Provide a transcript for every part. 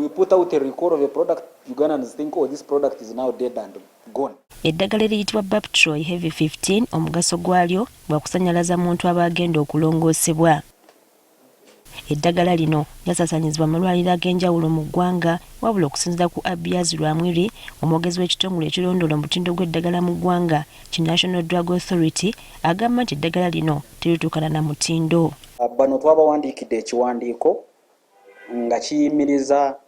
We put out a recall of a product, Ugandans think, "Oh, this product is now dead and gone." Eddagala eriyitibwa Baptroy Heavy 15 omugaso gwalyo gwa kusannyalaza muntu aba agenda okulongoosebwa. Eddagala lino lyasaasaanyizibwa mu malwaliro ag'enjawulo mu ggwanga, wabula okusinziira ku Abiaz Rwamwiri, omwogezi w'ekitongole ekirondoola omutindo gw'eddagala mu ggwanga ki National Drug Authority, agamba nti eddagala lino terituukana na mutindo. Bano twabawandiikidde ekiwandiiko nga kiyimiriza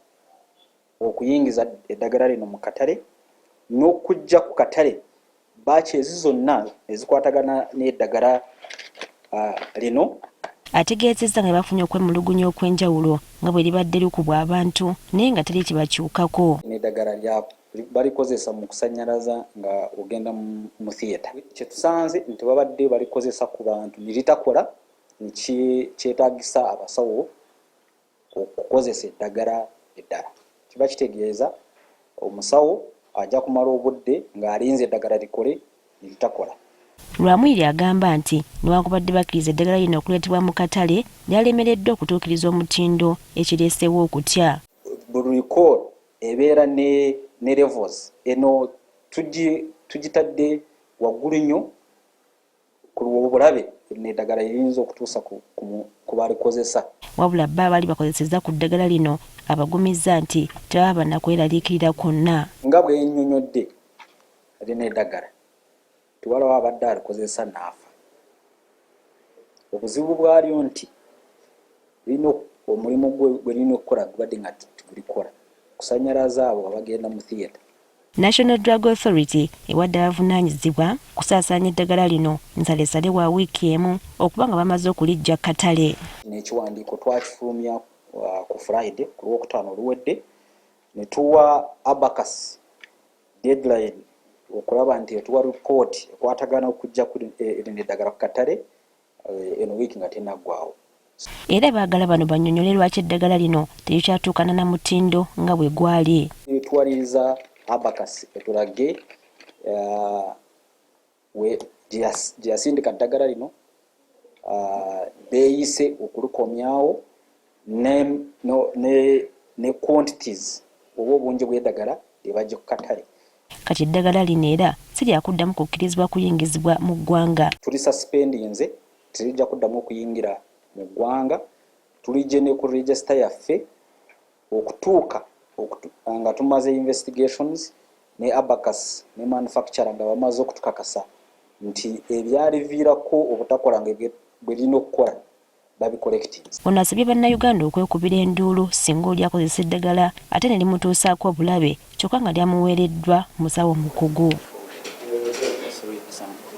okuyingiza eddagala lino mu katale n'okujja ku katale batch ezi zonna ezikwatagana n'eddagala lino. Ategeezezza nga bafunye okwemulugunya okw'enjawulo nga bwe libadde likubwa abantu naye nga teri kibakyukako. N'eddagala balikozesa mu kusannyalaza nga ogenda mu theatre. Kyetusanze nti babadde balikozesa ku bantu ne litakola, nekyetaagisa abasawo okukozesa eddagala eddala. Kiba kitegeeza omusawo ajja kumala obudde ng'alinze eddagala likole ne litakola. Rwamwiri agamba nti newankubadde bakkiriza eddagala lino okuleetebwa mu katale, lyalemereddwa okutuukiriza omutindo ekireeseewo okutya. Buli recall ebeera ne levels. Eno tugitadde waggulu nnyo ku obulabe n'eddagala liyinza okutuusa ku balikozesa. Wabula bba abaali bakozesezza ku ddagala lino abagumizza nti tebaba banakweraliikirira kwonna. Nga bwe nnyonnyodde, lino eddagala tiwaliwo abadde alikozesa n'afa. Obuzibu bwalyo nti lirina omulimu gwe lirina okukola gubadde nga tegulikola kusannyalaza abo abagenda mu theatre. National Drug Authority ewadde abavunaanyizibwa kusaasaanya eddagala lino nsalesale wa wiiki emu okuba nga bamaze okuliggya katale. N'ekiwandiiko twakifulumya ku Friday, ku Lwokutaano oluwedde, ne tuwa Abacus deadline okulaba nti etuwa ripooti ekwatagana okujja lino eddagala ku katale eno wiiki nga tenaggwawo. Era baagala bano bannyonnyole lwaki eddagala lino terikyatuukana na mutindo nga bwe gwali. Tuwaliriza Abacus etulage gye yasindika ddagala lino, beeyise okulikomyawo ne quantities oba obungi bw'eddagala lye bajja ku katale. Kati eddagala lino era si lyakuddamu kukkirizibwa kuyingizibwa mu ggwanga. Tuli suspendinze, terijja kuddamu okuyingira mu ggwanga. Tulijje ne ku register yaffe okutuuka nga tumaze investigations ne Abacus ne manufacturer nga bamaze okutukakasa nti ebyaliviirako obutakola nga bwe lirina okukola babicorrectinze. Ono asabye Bannayuganda okwekubira enduulu singa oli akozesa eddagala ate ne limutuusaako obulabe kyokka nga lyamuweereddwa musawo mukugu.